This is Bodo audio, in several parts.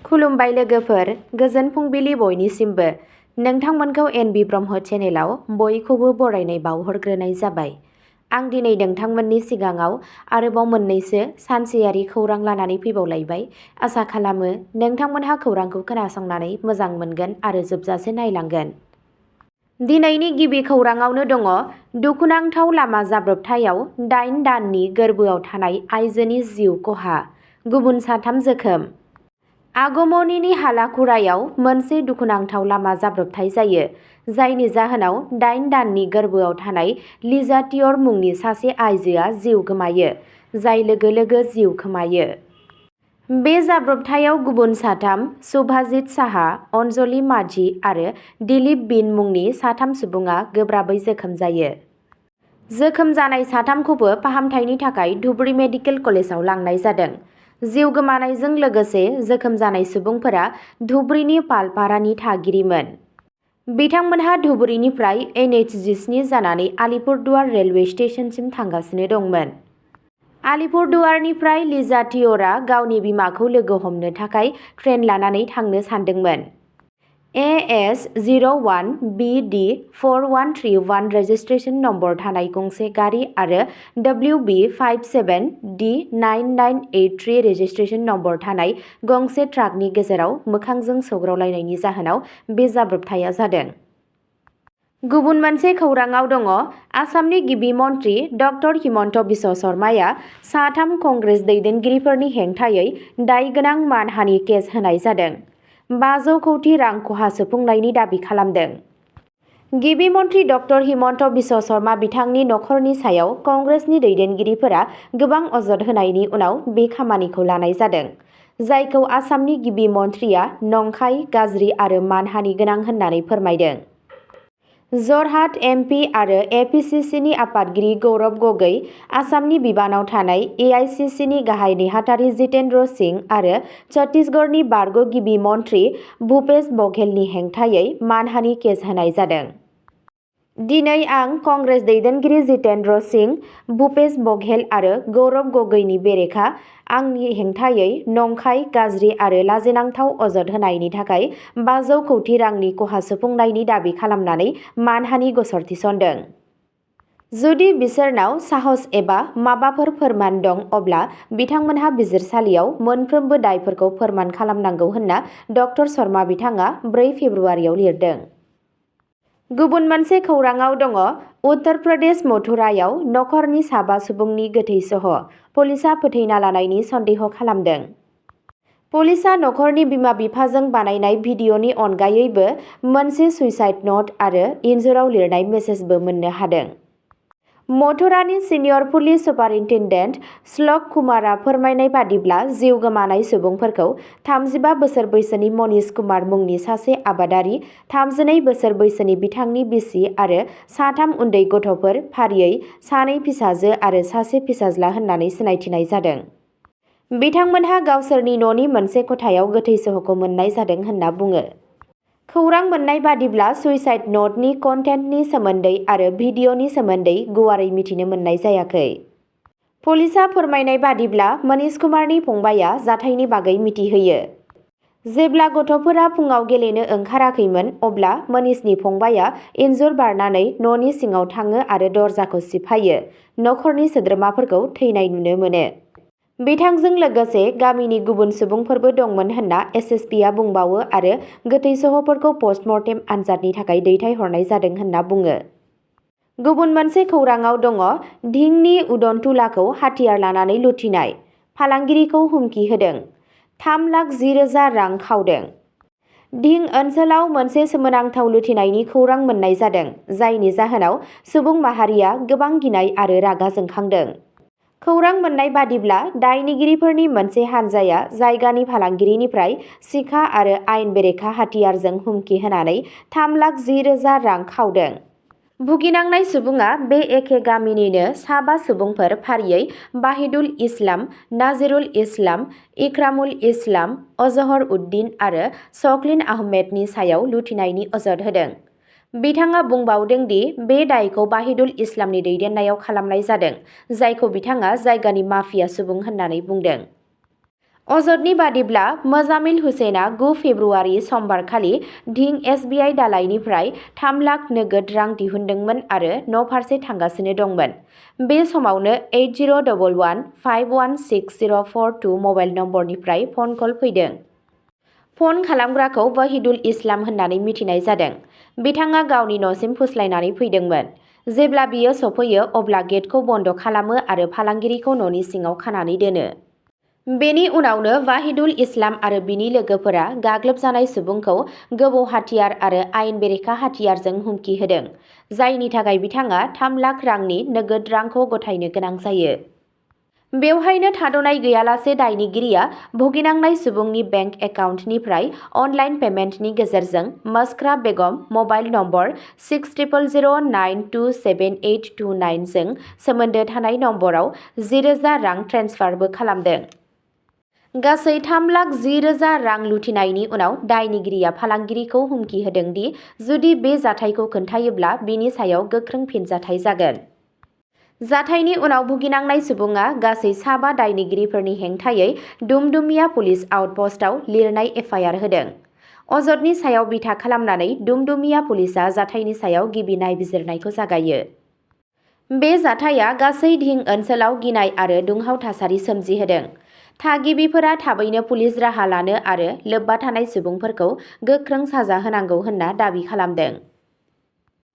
खुलुमबाय लोगोफोर, गोजोन फुंबिलि बयनिसिमबो। नोंथांमोनखौ एनबि ब्रह्म चेनेलाव बयखौबो बरायनाय बावहरग्रोनाय जाबाय। आं दिनै नोंथांमोननि सिगाङाव आरोबाव मोननैसो सानसेयारि खौरां लानानै फैबावलायबाय। आसा खालामो नोंथांमोनहा खौरांखौ खोनासंनानै मोजां मोनगोन आरो जोबजासे नायलांगोन। दिनैनि गिबि खौराङावनो दङ दुखुनांथाव लामा जाब्रबथायाव 8 दाननि गोर्बोआव थानाय आइजोनि जिउ खहा, गुबुन 3 जोखोम। आगमनीनि हालाखुरायाव मोनसे दुखुनांथाव लामा जाब्रबथाय जायो, जायनि जाहोनाव 8 दाननि गोर्बोआव थानाय लिजातियर मुंनि सासे आइजोआ जिउ गोमायो, जाय लोगो लोगो जिउ खोमायो। बे जाब्रबथायाव गुबुन 3 शुभाजित साहा, अन्जलि माझी आरो दिलीप बिन मुंनि 3 सुबुङा गोब्राबै जोखोम जायो। जोखोम जानाय 3खौबो फाहामथायनि थाखाय धुबुरी मेडिकेल कलेजाव लांनाय जादों। जिउ गोमानायजों लोगोसे जोखोम जानाय सुबुंफोरा धुबुरीनि पालपारानि थागिरिमोन। बिथांमोनहा धुबुरीनिफ्राय NH-17 जानानै आलिपुरदुवार रेलवे स्टेशनसिम थांगासिनो दंमोन। आलिपुरदुवारनिफ्राय लिजातियरआ गावनि बिमाखौ लोगो हमनो थाखाय ट्रेन लानानै थांनो सानदोंमोन। AS01BD 4131 रेजिस्ट्रेशन नम्बर थानाय गंसे गारि आरो WB 57D 9983 रेजिस्ट्रेशन नम्बर थानाय गंसे ट्राकनि गेजेराव मोखांजों सौग्रावलायनायनि जाहोनाव बे जाब्रबथाया जादों। गुबुन मोनसे खौराङाव दङ आसामनि गिबि मन्त्रि ड हिमन्त बिश्व शर्माया 3 कंग्रेस दैदेनगिरिफोरनि हेंथायै दायगोनां मानहानि केस होनाय जादों। 500 कौटि रां खहा सुफुंनायनि दाबि खालामदों। गिबि मन्त्रि ड हिमन्त बिश्व शर्मा बिथांनि नखरनि सायाव कंग्रेसनि दैदेनगिरिफोरा गोबां अजद होनायनि उनाव बे खामानिखौ लानाय जादों, जायखौ आसामनि गिबि मन्थ्रिया नंखाय, गाज्रि आरो मानहानि गोनां होननानै फोरमायदों। जरहाट MP आरो APCCनि आफादगिरि गौरव गगৈ, आसामनि बिबानाव थानाय AICCनि गाहाय नेहाथारि जितेन्द्र सिंह आरो छत्तीसगढ़नि बारग' गिबि मन्थ्रि भूपेश बघेलनि हेंथायै मानहानि केस होनाय जादों। दिनै आं कंग्रेस दैदेनगिरि जितेन्द्र सिंह, भूपेश बघेल आरो गौरव गगैनि बेरेखा आंनि हेंथायै नंखाय, गाज्रि आरो लाजिनांथाव अजद होनायनि थाखाय 500 कौटि रांनि खहा सुफुंनायनि दाबि खालामनानै मानहानि गसर थिसनदों। जुदि बिसोरनाव साहस एबा माबाफोर फोरमान दं अब्ला बिथांमोनहा बिजिरसालियाव मोनफ्रोमबो दायफोरखौ फोरमान खालामनांगौ होनना ड शर्मा बिथाङा 4 फेब्रुवारियाव लिरदों। गुबुन मोनसे खौराङाव दङ उत्तर प्रदेश मथुरायाव नखरनि 5 सुबुंनि गोथै सह पुलिसआ फोथैना लानायनि सन्देह खालामदों। पुलिसआ नखरनि बिमा-बिफाजों बानायनाय भिडिअ'नि अनगायैबो मोनसे सुइसाइड न'ट आरो इनजुराव लिरनाय मेसेजबो मोननो हादों। मथुरानि सिनियर पुलिस सुपारिन्टेन्डेन्ट श्लोक कुमारआ फोरमायनाय बादिब्ला जिउ गोमानाय सुबुंफोरखौ 35 बोसोर बैसोनि मनीष कुमार मुंनि सासे आबादारि, 32 बोसोर बैसोनि बिथांनि बिसि आरो 3 उन्दै गथ'फोर, फारियै 2 फिसाजो आरो 1 फिसाज्ला होननानै सिनायथिनाय जादों। बिथांमोनहा गावसोरनि न'नि मोनसे खथायाव गोथै सह'खौ मोननाय जादों होनना बुङो। खौरां मोननाय बादिब्ला सुइसाइड न'टनि कन्टेन्टनि सोमोन्दै आरो भिडिअ'नि सोमोन्दै गुवारै मिथिनो मोननाय जायाखै। पुलिसआ फोरमायनाय बादिब्ला मनीष कुमारनि फंबायआ जाथायनि बागै मिथिहोयो। जेब्ला गथ'फोरा फुङाव गेलेनो ओंखाराखैमोन अब्ला मनीषनि फंबायआ इनजुर बारनानै न'नि सिङाव थाङो आरो दरजाखौ सिफायो। नखरनि सोद्रोमाफोरखौ थैनाय नुनो मोनो। बिथांजों लोगोसे गामिनि गुबुन सुबुंफोरबो दंमोन होनना SSPआ बुंबावो आरो गोथै सह'फोरखौ पस्टमर्टेम आनजादनि थाखाय दैथायहरनाय जादों होनना बुङो। गुबुन मोनसे खौराङाव दङ धिंनि उदनतुलाखौ हाथियार लानानै लुथिनाय, फालांगिरिखौ हुमखि होदों, 3,10,000 रां खावदों। धिं ओनसोलाव मोनसे सोमोनांथाव लुथिनायनि खौरां मोननाय जादों, जायनि जाहोनाव सुबुं माहारिया गोबां गिनाय आरो रागा जोंखांदों। खौरां मोननाय बादिब्ला दायनिगिरिफोरनि मोनसे हानजाया जायगानि फालांगिरिनिफ्राय सिखा आरो आयेन बेरेखा हाथियारजों हुमखि होनानै 3,10,000 रां खावदों। भुगिनांनाय सुबुङा बे एखे गामिनिनो 5 सुबुंफोर, फारियै बाहिदुल इस्लाम, नाजिरुल इस्लाम, इक्रामुल इस्लाम, अजहर उद्दिन आरो शक्लिन आहमेदनि सायाव लुथिनायनि अजद होदों। बिथाङा बुंबावदों दि बे दायखौ बाहिदुल इस्लामनि दैदेननायाव खालामनाय जादों, जायखौ बिथाङा जायगानि माफिया सुबुं होननानै बुंदों। अजदनि बादिब्ला मोजामिल हुसैना 9 फेब्रुआरि समबारखालि धिं SBI दालायनिफ्राय 3 लाख नोगोद रां दिहुनदोंमोन आरो न'फारसे थांगासिनो दंमोन। बे समावनो 8011516042 मबाइल नम्बरनिफ्राय फन कल फैदों। फन खालामग्राखौ वहिदुल इस्लाम होननानै मिथिनाय जादों। बिथाङा गावनि न'सिम फुस्लायनानै फैदोंमोन। जेब्ला बियो सफैयो अब्ला गेटखौ बन्द खालामो आरो फालांगिरिखौ न'नि सिङाव खानानै दोनो। बेनि उनावनो वाहिदुल इस्लाम आरो बिनि लोगोफोरा गाग्लोबजानाय सुबुंखौ गोबौ हाथियार आरो आयेन बेरेखा हाथियारजों हुमखि होदों, जायनि थाखाय बिथाङा 3 लाख रांनि नोगोद रांखौ गथायनो गोनां जायो। बेवहायनो थाद'नाय गैयालासे दायनिगिरिया भुगिनांनाय सुबुंनि बेंक एकाउन्टनिफ्राय अनलाइन पेमेन्टनि गेजेरजों मस्क्रा बेगम मबाइल नम्बर 6009278229 जों सोमोन्दो थानाय नम्बराव 10,000 रां ट्रेन्सफारबो खालामदों। गासै 3,10,000 रां लुथिनायनि उनाव दायनिगिरिया फालांगिरिखौ हुमखि होदों दि जुदि बे जाथायखौ खोन्थायोब्ला बिनि सायाव गोख्रों फिनजाथाय जागोन। जाथायनि उनाव भुगिनांनाय सुबुङा गासै 7 दायनिगिरिफोरनि हेंथायै दुमदुमिया पुलिस आउटपस्टआव लिरनाय FIR होदों। अजदनि सायाव बिथा खालामनानै दुमदुमिया पुलिसआ जाथायनि सायाव गिबि नायबिजिरनायखौ जागायो। बे जाथाया गासै धिं ओनसोलाव गिनाय आरो दुंहाव थासारि सोमजिहोदों। थागिबिफोरा थाबैनो पुलिस राहा लानो आरो लोब्बा थानाय सुबुंफोरखौ गोख्रों साजा होनांगौ होनना दाबि खालामदों।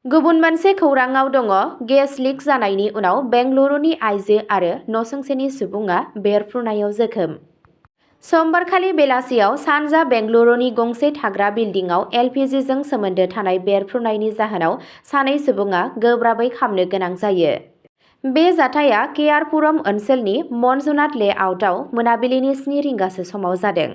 गुबुन मोनसे खौराङाव दङ गेस लिक जानायनि उनाव बेंगलुरुनि आइजो आरो नसुंसेनि सुबुङा बेरफ्रुनायाव जोखोम। समबारखालि बेलासियाव सानजा बेंगलुरुनि गंसे थाग्रा बिल्डिंआव LPGजों सोमोन्दो थानाय बेरफ्रुनायनि जाहोनाव सानै सुबुङा गोब्राबै खामनो गोनां जायो। बे जाथाया केआरपुरम ओनसोलनि मन्जुनाथ लेआउटआव मोनाबिलिनि 7 रिंगासो समाव जादों।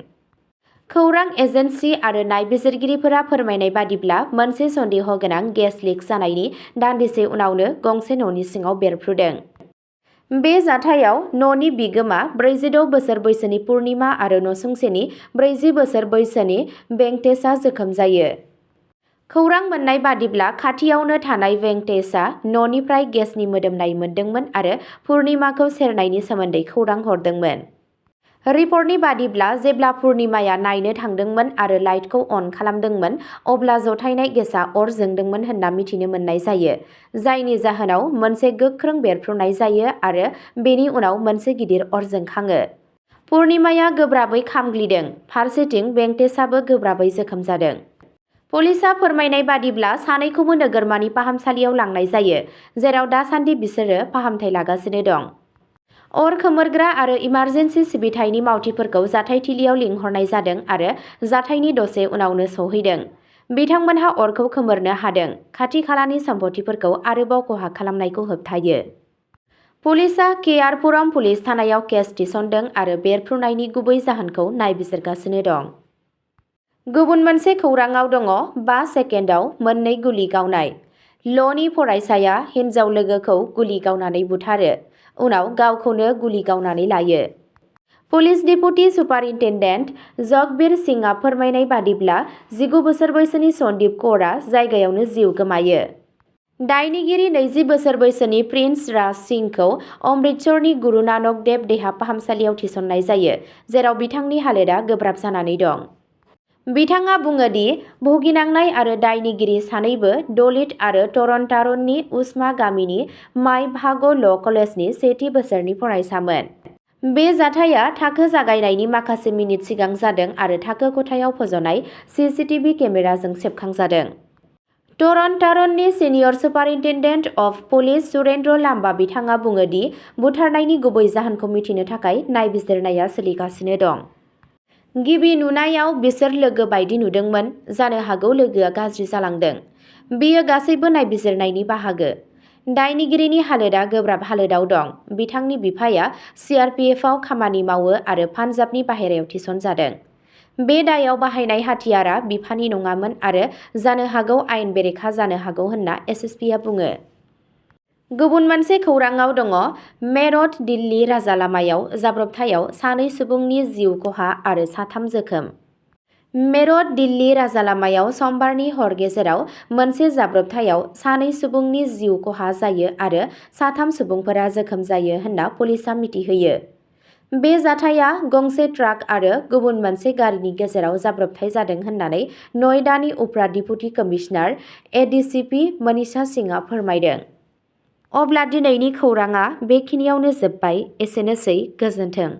खौरां एजेन्सि आरो नायबिजिरगिरिफोरा फोरमायनाय बादिब्ला मोनसे सन्देह गोनां गेस लिक जानायनि दान्दिसे उनावनो गंसे न'नि सिङाव बेरफ्रुदों। बे जाथायाव न'नि बिगोमा 46 बोसोर बैसोनि पुर्णिमा आरो नसुंसेनि 40 बोसोर बैसोनि वेंकटेशआ जोखोम जायो। खौरां मोननाय बादिब्ला खाथियावनो थानाय वेंकटेशआ न'निफ्राय गेसनि मोदोमनाय मोनदोंमोन आरो पुर्णिमाखौ सेरनायनि सोमोन्दै खौरां हरदोंमोन। रिपर्टनि बादिब्ला जेब्ला पुर्णिमाया नायनो थांदोंमोन आरो लाइटखौ अन खालामदोंमोन अब्ला जथायनाय गेसआ अर जोंदोंमोन होनना मिथिनो मोननाय जायो, जायनि जाहोनाव मोनसे गोख्रों बेरफ्रुनाय जायो आरो बेनि उनाव मोनसे गिदिर अर जोंखाङो। पुर्णिमाया गोब्राबै खामग्लिदों, फारसेथिं वेंकटेशआबो गोब्राबै जोखोम जादों। पुलिसआ फोरमायनाय बादिब्ला सानैखौबो नोगोरमानि फाहामसालियाव लांनाय जायो, जेराव दासान्दि बिसोरो फाहामथाय लागासिनो दं। अर खोमोरग्रा आरो इमारजेन्सि सिबिथायनि मावथिफोरखौ जाथायथिलियाव लिंहरनाय जादों आरो जाथायनि दसे उनावनो सौहैदों। बिथांमोनहा अरखौ खोमोरनो हादों, खाथि खालानि सम्पथिफोरखौ आरोबाव खहा खालामनायखौ होबथायो। पुलिसआ केआरपुरम पुलिस थानायाव केस थिसनदों आरो बेरफ्रुनायनि गुबै जाहोनखौ नायबिजिरगासिनो दं। गुबुन मोनसे खौराङाव दङ 5 सेकेन्डआव मोननै गुलि गावनाय। ल'नि फरायसाया हिन्जाव लोगोखौ गुलि गावनानै बुथारो, उनाव गावखौनो गुलि गावनानै लायो। पुलिस डेपुटि सुपारिन्टेन्डेन्ट जगबीर सिंहआ फोरमायनाय बादिब्ला 19 बोसोर बैसोनि सन्दीप कौरआ जायगायावनो जिउ गोमायो। दायनिगिरि 20 बोसोर बैसोनि प्रिन्स राज सिंहखौ अमृतसरनि गुरु नानक देव देहा फाहामसालियाव थिसननाय जायो, जेराव बिथांनि हालोदआ गोब्राब जानानै दं। बिथाङा बुङो दि भुगिनांनाय आरो दायनिगिरि सानैबो दलित आरो तरनतारननि उस्मा गामिनि माई भागो ल' कलेजनि 7थि बोसोरनि फरायसामोन। बे जाथाया थाखो जागायनायनि माखासे मिनिट सिगां जादों आरो थाखो खथायाव फज'नाय CCTV केमेराजों सेबखांजादों। तरनतारननि senior superintendent of police Surendra Lamba बिथाङा बुङो दि बुथारनायनि गुबै जाहोनखौ मिथिनो थाखाय नायबिजिरनाया सोलिगासिनो दं। गिबि नुनायाव बिसोर लोगो बायदि नुदोंमोन, जानो हागौ लोगोआ गाज्रि जालांदों। बेयो गासैबो नायबिजिरनायनि बाहागो। दायनिगिरिनि हालोदआ गोब्राब हालोदाव दं। बिथांनि बिफाया CRPFआव खामानि मावो आरो पान्जाबनि बाहेरायाव थिसनजादों। बे दायाव बाहायनाय हाथियारा बिफानि नङामोन आरो जानो हागौ आयेन बेरेखा जानो हागौ होनना SSPआ बुङो। गुबुन मोनसे खौराङाव दङ मेरठ दिल्ली राजालामायाव जाब्रबथायाव सानै सुबुंनि जिउ खहा आरो 3 जोखोम। मेरठ दिल्ली राजालामायाव समबारनि हर गेजेराव मोनसे जाब्रबथायाव सानै सुबुंनि जिउ खहा जायो आरो 3 सुबुंफोरा जोखोम जायो होनना पुलिसआ मिथिहोयो। बे जाथाया गंसे ट्राक आरो गुबुन मोनसे गारिनि गेजेराव जाब्रबथाय जादों होननानै नयडानि उफ्रा डिपुटि कमिशनार एडिसिपि मनीषा सिंहआ फोरमायदों। अब्ला दिनैनि खौराङा बेखिनियावनो जोब्बाय। एसेनोसै, गोजोन्थों।